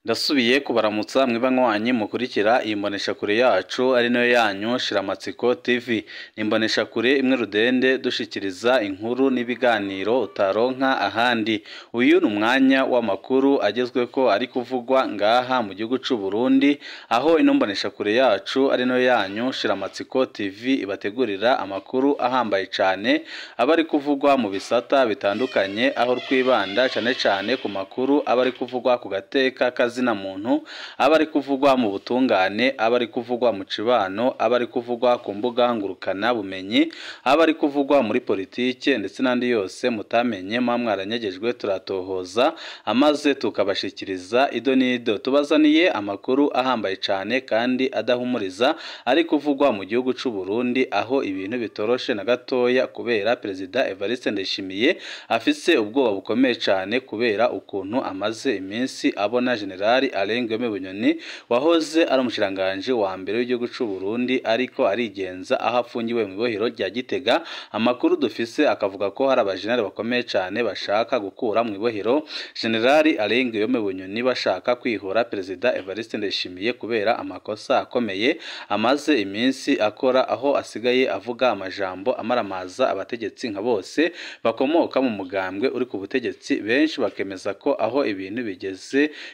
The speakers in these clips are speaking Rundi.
Ndasubiye kubaramutsa mwibanywanyi mukurikira iyi mboneshakure yacu ari nayo yanyu Shiramatsiko TV. Ni imboneshakure imwe rudende dushikiriza inkuru n'ibiganiro utaronka ahandi. Uyu ni umwanya w'amakuru agezweko ari kuvugwa ngaha mu gihugu c'u Burundi, aho ino mboneshakure yacu ari nayo yanyu Shiramatsiko TV ibategurira amakuru ahambaye cane aba ari kuvugwa mu bisata bitandukanye, aho twibanda cane cane ku makuru aba ari kuvugwa ku gateka kazina muntu, aba ari kuvugwa mu butungane, aba ari kuvugwa mu cibano, aba ari kuvugwa ku mbuga ngurukana bumenyi, aba ari kuvugwa muri politike ndetse n'andi yose mutamenye mwa mwaranyegejwe turatohoza amaze tukabashikiriza ido n'ido. Tubazaniye amakuru ahambaye cane kandi adahumuriza ari kuvugwa mu gihugu c'u Burundi, aho ibintu bitoroshe na gatoya kubera Perezida Evariste Ndayishimiye afise ubwoba bukomeye cane kubera ukuntu amaze iminsi abona General Alain Guillaume Bunyoni wahoze ari umushiranganje wa mbere w'igihugu c'u Burundi ariko arigenza aho afungiwe mu ibohero rya Gitega. Amakuru dufise akavuga ko hari abajenerali bakomeye cane bashaka gukura mu ibohero General Alain Guillaume Bunyoni, bashaka kwihora Perezida Evariste Ndayishimiye kubera amakosa akomeye amaze iminsi akora, aho asigaye avuga amajambo amaramaza abategetsi nka bose bakomoka mu mugambwe uri ku butegetsi. Benshi bakemeza ko aho ibintu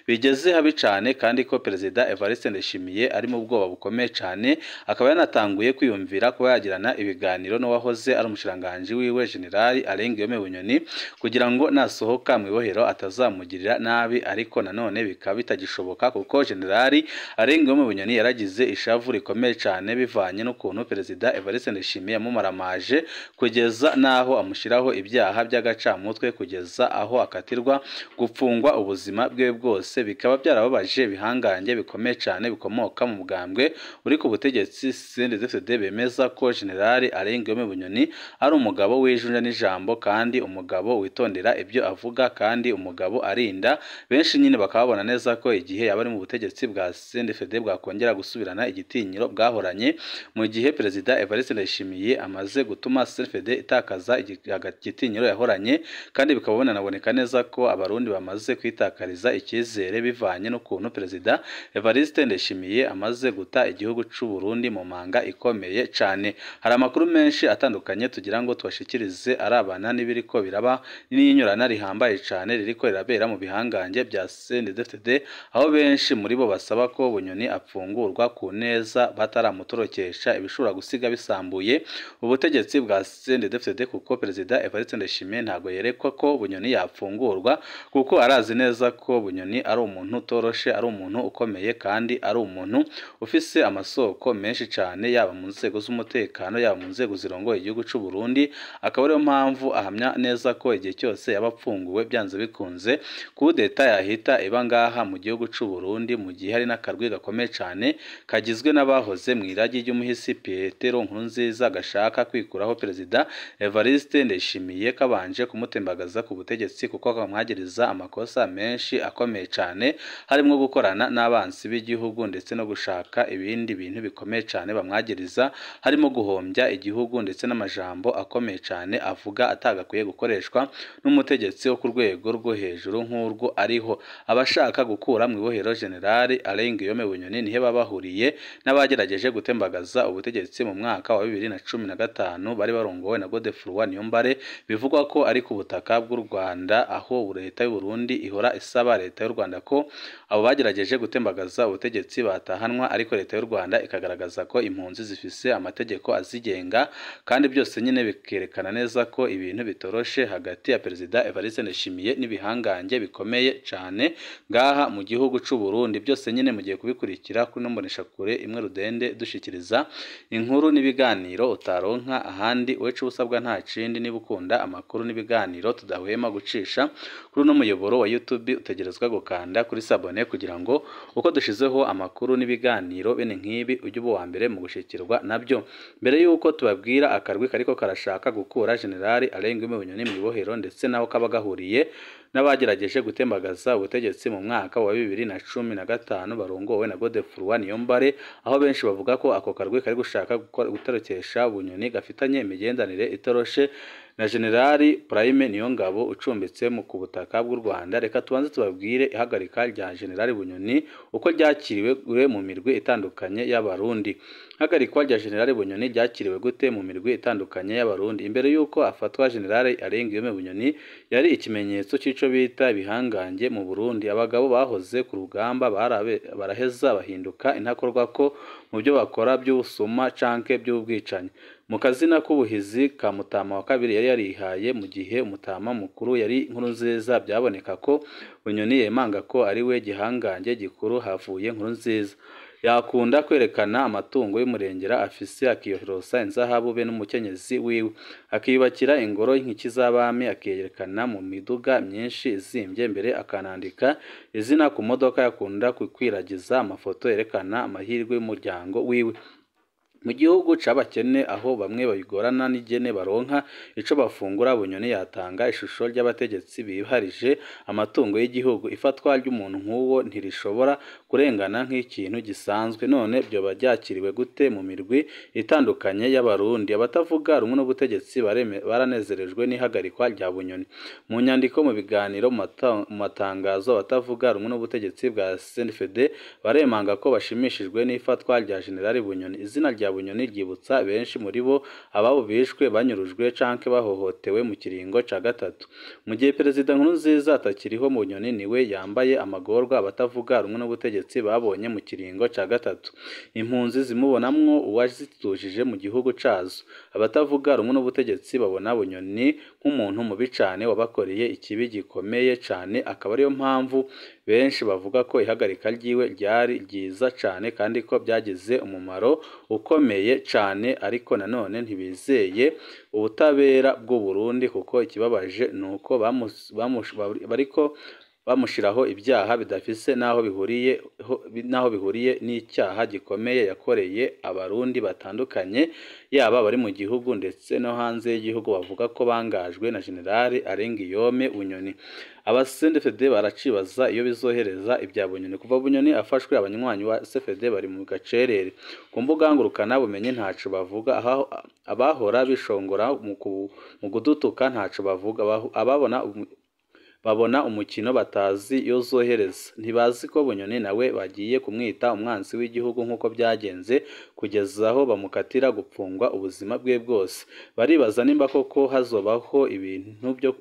bigeze habi cane kandi ko Perezida Evariste Ndayishimiye ari mu bwoba bukomeye cane, akaba yanatanguye kwiyumvira kuba yagirana ibiganiro n'uwahoze ari umushiranganje wiwe General Alain Guillaume Bunyoni kugira ngo nasohoka mu ibohero atazamugirira nabi, ariko nanone bikaba bitagishoboka kuko General Alain Guillaume Bunyoni yaragize ishavu rikomeye cane bivanye n'ukuntu Perezida Evariste Ndayishimiye yamumaramaje kugeza naho amushiraho ibyaha by'agacamutwe, kugeza aho akatirwa gupfungwa ubuzima bwe bwose. Bikaba byarababaje bihangange bikomeye cane bikomoka mu mugambwe uri ku butegetsi CNDD-FDD, bemeza ko General Alain Guillaume Bunyoni ari umugabo w'ijunja n'ijambo kandi umugabo witondera ibyo avuga kandi umugabo arinda benshi. Nyine bakababona neza ko igihe yaba ari mu butegetsi bwa CNDD-FDD bwakongera gusubirana igitinyiro bwahoranye, mu gihe Perezida Evariste Ndayishimiye amaze gutuma CNDD-FDD itakaza igitinyiro yahoranye, kandi bikaba binanaboneka neza ko abarundi bamaze kwitakariza icyizere bivanye n'ukuntu Perezida Evariste Ndayishimiye amaze guta igihugu c'u Burundi mu manga ikomeye cane. Hari amakuru menshi atandukanye tugira ngo tubashikirize arabana n'ibiriko biraba n'inyurana rihambaye cane ririko rirabera mu bihangange bya CNDD-FDD, aho benshi muri bo basaba ko Bunyoni apfungurwa ku neza bataramutorokesha ibishobora gusiga bisambuye ubutegetsi bwa CNDD-FDD, kuko Perezida Evariste Ndayishimiye ntago yerekwa ko Bunyoni yapfungurwa kuko arazi neza ko Bunyoni ari umuntu utoroshe, ari umuntu ukomeye kandi ari umuntu ufise amasoko menshi cane, yaba mu nzego z'umutekano, yaba mu nzego zirongoye igihugu c'u Burundi. Akaba ariyo mpamvu ahamya neza ko igihe cyose yaba apfunguwe byanze bikunze kudeta yahita iba ngaha mu gihugu c'u Burundi, mu gihe hari n'akarwi gakomeye cane kagizwe n'abahoze mu iragi ry'umuhisi Petero Nkurunziza gashaka kwikuraho Perezida Evariste Ndayishimiye kabanje kumutembagaza ku butegetsi, kuko kamwagiriza amakosa menshi akomeye cane harimo gukorana n'abansi b'igihugu ndetse no gushaka ibindi bintu bikomeye cane bamwagiriza, harimo guhombya igihugu ndetse n'amajambo akomeye cane avuga atagakwiye gukoreshwa n'umutegetsi wo ku rwego rwo hejuru nk'urwo ariho. Abashaka gukura mu ibohero General Alain Guillaume Bunyoni nihe babahuriye n'abagerageje gutembagaza ubutegetsi mu mwaka wa 2015 bari barongowe na Godefroid Niyombare, bivugwa ko ari ku butaka bw'u Rwanda, aho leta y'u Burundi ihora isaba leta y'u Rwanda ko abo bagerageje gutembagaza ubutegetsi batahanwa, ariko leta y'u Rwanda ikagaragaza ko impunzi zifise amategeko azigenga, kandi byose nyine bikerekana neza ko ibintu bitoroshe hagati ya Perezida Evariste Ndayishimiye n'ibihangange bikomeye cane ngaha mu gihugu c'u Burundi. Byose nyine mugiye kubikurikira kuri mboneshakure imwe rudende dushikiriza inkuru n'ibiganiro utaronka ahandi. Wecu usabwa nta kindi, niba ukunda amakuru n'ibiganiro tudahwema gucisha kuri uno muyoboro wa YouTube, utegerezwa gukanda kuri sabone kugira ngo uko dushizeho amakuru n'ibiganiro bene nk'ibi ujye uba uwa mbere mu gushikirwa nabyo. Mbere yuko tubabwira akarwi kariko karashaka gukura General Alain Guillaume Bunyoni mu ibohero ndetse naho kaba gahuriye n'abagerageje gutembagaza ubutegetsi mu mwaka wa 2015 barongowe na Godefroid Niyombare, aho benshi bavuga ko ako karwi kari gushaka gutorokesha Bunyoni gafitanye imigenderanire itoroshe na Generali Prime Niyongabo ucumbitse mu ku butaka bw'u Rwanda. Reka tubanze tubabwire ihagarika rya Generali Bunyoni uko ryakiriwe mu mirwi itandukanye y'Abarundi. Ihagarikwa rya Generali Bunyoni ryakiriwe gute mu mirwi itandukanye y'Abarundi? Imbere y'uko afatwa, Generali Alain Guillaume Bunyoni yari ikimenyetso c'ico bita ibihangange mu Burundi. Abagabo bahoze ku rugamba baraheza bahinduka intakorwako mu byo bakora by'ubusuma canke by'ubwicanyi. Mu kazina k'ubuhizi ka Mutama wa kabiri yari yarihaye, mu gihe Umutama mukuru yari Nkurunziza, byaboneka ko Bunyoni yemanga ko ari we gihangange gikuru havuye Nkurunziza. Yakunda kwerekana amatungo y'umurengera afise, akiyorosa inzahabu be n'umukenyezi wiwe, akiyubakira ingoro nk'ikizabami, akiyerekana mu miduga myinshi izimbye, mbere akanandika izina ku modoka. Yakunda kwiragiza amafoto yerekana amahirwe y'umuryango wiwe. Mu gihugu c'abakene, aho bamwe babigorana n'igene baronka ico bafungura, Bunyoni yatanga ishusho ry'abategetsi biharije amatungo y'igihugu. Ifatwa ry'umuntu nk'uwo ntirishobora kurengana nk'ikintu gisanzwe. None vyoba ryakiriwe gute mu mirwi itandukanye y'Abarundi? Abatavuga rumwe n'ubutegetsi baranezerejwe n'ihagarikwa rya Bunyoni. Mu nyandiko, mu biganiro, mu matangazo, abatavuga rumwe n'ubutegetsi bwa CNDD baremanga ko bashimishijwe n'ifatwa rya Generali Bunyoni. Izina rya Bunyoni ryibutsa benshi muri bo ababo bishwe, banyurujwe canke bahohotewe mu kiringo ca gatatu. Mu gihe Perezida Nkurunziza atakiriho, Bunyoni niwe yambaye amagorwa abatavuga rumwe n'ubutegetsi babonye mu kiringo ca gatatu. Impunzi zimubonamwo uwazitujije mu gihugu cazo. Abatavuga rumwe n'ubutegetsi babona Bunyoni nk'umuntu mubi cane wabakoreye ikibi gikomeye cane, akaba ariyo mpamvu benshi bavuga ko ihagarika ryiwe ryari ryiza cane kandi ko byagize umumaro ukomeye cane. Ariko nanone ntibizeye ubutabera bw'u Burundi, kuko ikibabaje nuko bariko bamushiraho ibyaha bidafise naho bihuriye n'icyaha gikomeye yakoreye Abarundi batandukanye, yaba abari mu gihugu ndetse no hanze y'igihugu, bavuga ko bangajwe na Generali Alain Guillaume Bunyoni. Aba CNDD baracibaza iyo bizohereza ibya Bunyoni. Kuva Bunyoni afashwe, abanywanyi ba CFD bari mu gacerere ku mbuga ngurukana bumenyi, ntaco bavuga. Abahora bishongora mu gudutuka ntaco bavuga. Ababona babona umukino batazi iyo zohereza, ntibazi ko Bunyoni nawe bagiye kumwita umwansi w'igihugu nk'uko byagenze kugeza aho bamukatira gupfungwa ubuzima bwe bwose. Baribaza nimba koko hazobaho ibintu byo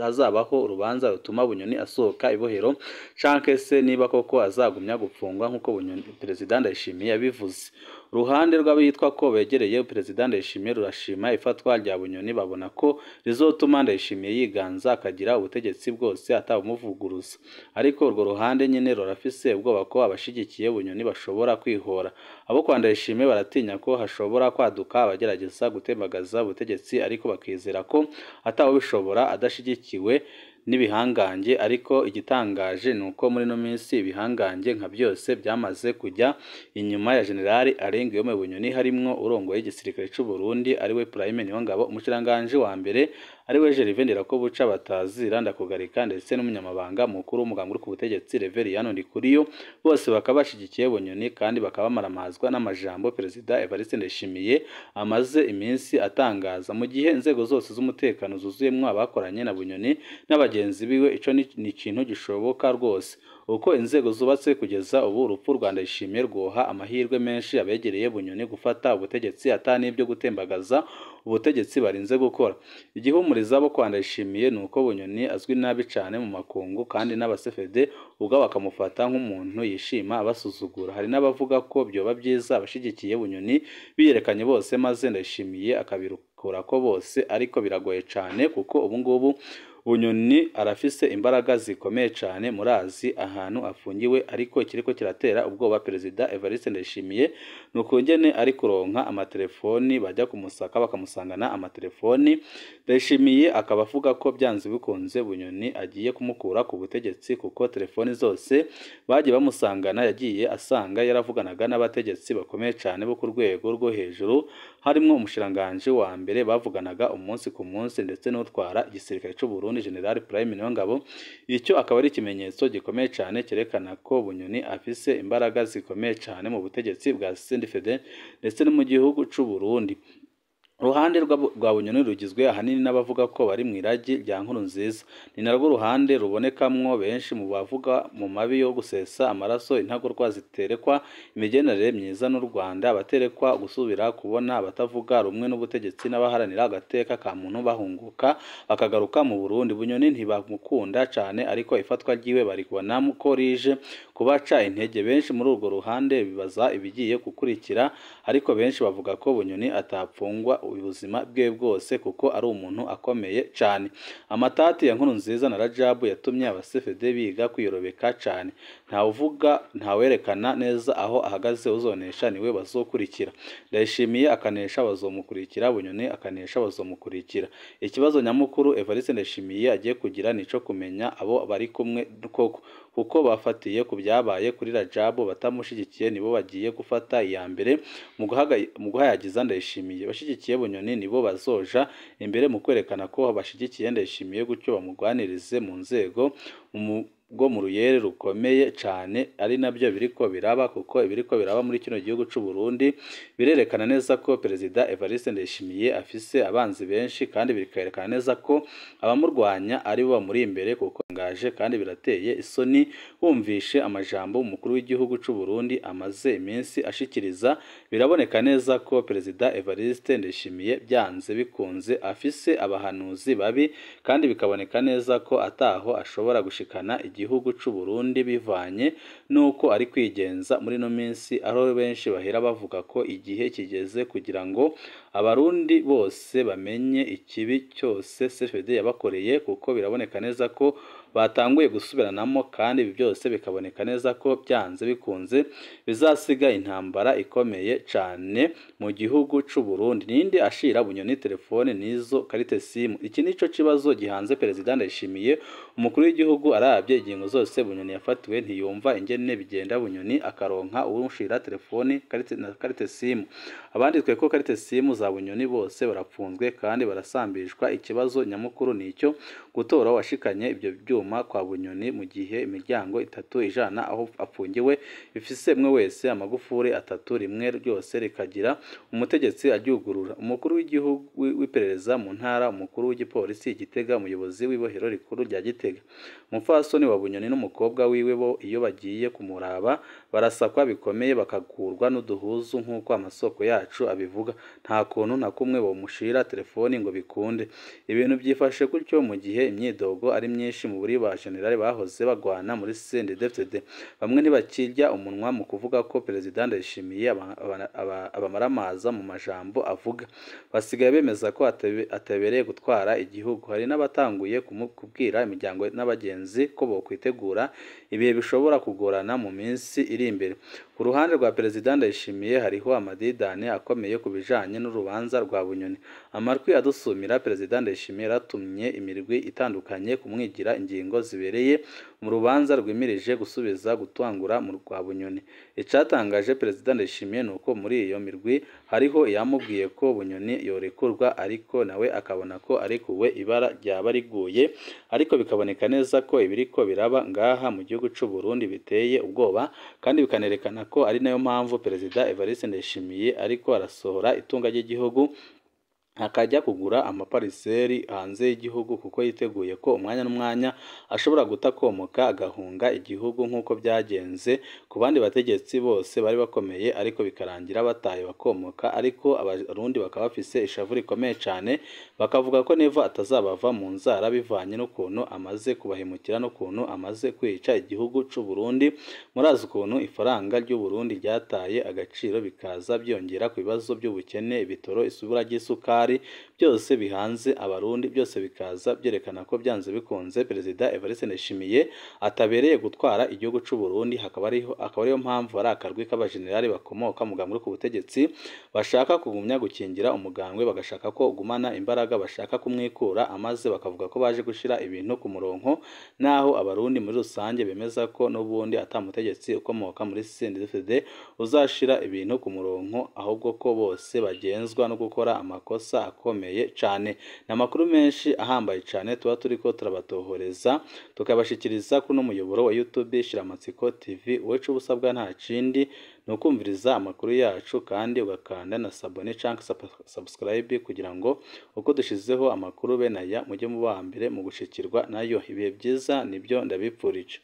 hazabaho urubanza rutuma Bunyoni asohoka ibohero, canke se niba koko azagumya gupfungwa nk'uko Bunyoni Perezida Ndayishimiye yabivuze. Uruhande rw'abitwa ko begereye Perezida Ndayishimiye rurashima ifatwa rya Bunyoni, babona ko rizotuma Ndayishimiye yiganza akagira ubutegetsi bwose atabumuvuguruza. Ariko urwo ruhande nyene rurafise ubwoba ko abashigikiye Bunyoni bashobora kwihora. Abo kwa Ndayishimiye baratinya ko hashobora kwaduka abagerageza gutembagaza ubutegetsi, ariko bakizera ko atawubishobora adashigikiwe n'ibihangange. Ariko igitangaje nuko muri no minsi ibihangange nka byose byamaze kujya inyuma ya Generali Alain Guillaume Bunyoni, harimwo urongoye igisirikare c'u Burundi ariwe Prime Niyongabo, umushiranganje wa mbere ariwe Gervais Ndirakobuca batazira Ndakugarika, ndetse n'umunyamabanga mukuru w'umugambwe uri ku butegetsi Reverien Ndikuriyo. Bose bakaba bashigikiye Bunyoni kandi bakaba bamaramazwa n'amajambo Perezida Evariste Ndayishimiye amaze iminsi atangaza. Mu gihe inzego zose z'umutekano zuzuyemwo abakoranye na Bunyoni n'abagenzi biwe, ico ni ikintu gishoboka rwose. Uko inzego zubatse kugeza ubu, urupfu rwa Ndayishimiye rwoha amahirwe menshi abegereye Bunyoni gufata ubutegetsi ata n'ibyo gutembagaza ubutegetsi barinze gukora. Igihumuriza abo kwa Ndayishimiye ni uko Bunyoni azwi nabi cane mu makungu, kandi n'abasefede ubwo bakamufata nk'umuntu yishima abasuzugura. Hari n'abavuga ko byoba byiza abashigikiye Bunyoni biyerekanye bose maze Ndayishimiye akabirukurako bose, ariko biragoye cane kuko ubu ngubu Bunyoni arafise imbaraga zikomeye cane, murazi ahantu afungiwe. Ariko ikiriko kiratera ubwoba Perezida Evariste Ndayishimiye nukungene ari kuronka amatelefoni, bajya kumusaka bakamusangana amatelefoni. Ndayishimiye akaba avuga ko byanze bikunze Bunyoni agiye kumukura ku butegetsi, kuko telefoni zose bagiye bamusangana yagiye asanga yaravuganaga n'abategetsi bakomeye cane bo ku rwego rwo hejuru, harimwo umushiranganje wa mbere bavuganaga umunsi ku munsi, ndetse n'utwara igisirikare c'u Burundi Burundi General Prime Niyongabo. Icyo akaba ari ikimenyetso gikomeye cyane cyerekana ko Bunyoni afise imbaraga zikomeye cyane mu butegetsi bwa CNDD-FDD ndetse no mu gihugu c'u Burundi. Uruhande rwa Bunyoni rugizwe ahanini n'abavuga ko bari mu iragi rya Nkurunziza, ni narwo ruhande rubonekamwo benshi mu bavuga mu mabi yo gusesa amaraso, intagorwa ziterekwa imigenderanire myiza n'u Rwanda, abaterekwa gusubira kubona abatavuga rumwe n'ubutegetsi n'abaharanira agateka ka muntu bahunguka bakagaruka mu Burundi. Bunyoni ntibamukunda cane, ariko ifatwa ryiwe baribona ko rije kubaca intege. Benshi muri urwo ruhande bibaza ibigiye gukurikira, ariko benshi bavuga ko Bunyoni atapfungwa ubuzima bwe bwose kuko ari umuntu akomeye cyane. Amatati ya Nkurunziza na Rajabu yatumye aba-CFD biga kwiyorobeka cyane. Ntawuvuga, ntawerekana neza aho ahagaze, uzonesha niwe bazokurikira. Ndayishimiye akanesha bazomukurikira, Bunyoni akanesha bazomukurikira. Ikibazo nyamukuru Evariste Ndayishimiye agiye kugira nico kumenya abo bari kumwe koko, kuko bafatiye ku byabaye kuri Rajabu batamushigikiye nibo bagiye gufata iya mbere mu guhayagiza Ndayishimiye. Bashigikiye Bunyoni nibo bazoja imbere mu kwerekana ko bashigikiye Ndayishimiye, gutyo bamugwanirize mu nzego bwo mu ruyere rukomeye cyane, ari nabyo biriko biraba, kuko ibiriko biraba muri kino gihugu c'u Burundi birerekana neza ko Perezida Evariste Ndayishimiye afise abanzi benshi, kandi bikerekana neza ko abamurwanya ari bo bamuri imbere, kuko ngaje kandi birateye isoni wumvishe amajambo umukuru w'igihugu c'u Burundi amaze iminsi ashikiriza. Biraboneka neza ko Perezida Evariste Ndayishimiye byanze bikunze afise abahanuzi babi, kandi bikaboneka neza ko ataho ashobora gushikana igihugu c'u Burundi bivanye nuko ari kwigenza muri no minsi, aho benshi bahera bavuga ko igihe kigeze kugira ngo abarundi bose bamenye ikibi cyose CFD yabakoreye, kuko biraboneka neza ko batanguye gusubiranamo, kandi ibi byose bikaboneka neza ko byanze bikunze bizasiga intambara ikomeye cyane mu gihugu c'u Burundi. Ninde ashira Bunyoni telefone nizo karite simu? Iki nico kibazo gihanze Perezida Ndayishimiye. Umukuru w'igihugu arabye ingingo zose Bunyoni yafatiwe ntiyumva ingene bigenda Bunyoni akaronka uwushira telefone karite na karite simu. Abanditswe ko karite simu za Bunyoni bose barapfunzwe kandi barasambishwa. Ikibazo nyamukuru nicyo gutora washikanye ibyo byuma kwa Bunyoni, mu gihe imiryango itatu ijana aho apfungiwe ifise umwe wese amagufuri atatu, rimwe ryose rikagira umutegetsi aryugurura. Umukuru w'igihugu w'iperereza mu ntara, umukuru w'igipolisi Gitega, umuyobozi w'ibohero rikuru rya Gitega. Umupfasoni wa Bunyoni n'umukobwa wiwe bo iyo bagiye kumuraba barasakwa bikomeye, bakakurwa n'uduhuzu nk'uko amasoko yacu abivuga. Nta kuntu na kumwe bomushira telefoni ngo bikunde. Ibintu byifashe gutyo mu gihe imyidogo ari myinshi mu buri ba generali bahoze bagwana muri CNDD-FDD. Bamwe ntibakirya umunwa mu kuvuga ko Perezida Ndayishimiye abamaramaza mu majambo avuga, basigaye bemeza ko atabereye gutwara igihugu. Hari n'abatanguye kubwira imiryango n'abagenzi ko bokwitegura ibihe bishobora kugorana mu minsi iri imbere. Ku ruhande rwa Perezida Ndayishimiye hariho amadidane akomeye ku bijanye n'urubanza rwa Bunyoni. Amarwi adusumira Perezida Ndayishimiye yaratumye imirwi itandukanye kumwigira ingingo zibereye mu rubanza rwimirije gusubiza gutangura mu rwa Bunyoni. Icatangaje Perezida Ndayishimiye nuko muri iyo mirwi hariho iyamubwiye ko Bunyoni yorekurwa, ariko nawe akabona ko arekuwe ibara ryaba riguye, ariko bikaboneka neza ko ibiriko biraba ngaha mu gihugu c'u Burundi biteye ubwoba, kandi bikanerekana ko ari nayo mpamvu Perezida Evariste Ndayishimiye ariko arasohora itunga ry'igihugu akajya kugura amapariseri hanze y'igihugu, kuko yiteguye ko umwanya n'umwanya ashobora gutakomoka agahunga igihugu nk'uko byagenze ku bandi bategetsi bose bari bakomeye, ariko bikarangira bataye bakomoka. Ariko abarundi bakaba bafise ishavu rikomeye cyane, bakavuga ko Neva atazabava mu nzara bivanye n'ukuntu amaze kubahemukira n'ukuntu amaze kwica igihugu c'u Burundi. Murazi ukuntu ifaranga ry'u Burundi ryataye agaciro, bikaza byongera ku bibazo by'ubukene, ibitoro, isubura ry'isukari, byose bihanze abarundi, byose bikaza byerekana ko byanze bikunze Perezida Evariste Ndayishimiye atabereye gutwara igihugu c'u Burundi. Hakaba ariyo mpamvu ari akarwi k'abajenerali bakomoka mu mugambwe ku butegetsi bashaka kugumya gukingira umugambwe, bagashaka ko ugumana imbaraga, bashaka kumwikura amaze bakavuga ko baje gushira ibintu ku murongo, naho abarundi muri rusange bemeza ko n'ubundi atamutegetsi ukomoka muri CNDD-FDD uzashira ibintu ku murongo, ahubwo ko bose bagenzwa no gukora amakosa amakosa akomeye cane. Ni amakuru menshi ahambaye cane tuba turiko turabatohoreza, tukabashikiriza kuno muyoboro wa YouTube Shiramatsiko TV. Wecu ubusabwa nta kindi ni ukumviriza amakuru yacu kandi ugakanda na sabone canke subscribe kugira ngo uko dushizeho amakuru bene aya mujye muba mbere mu gushikirwa nayo. Ibihe byiza nibyo ndabipfurije.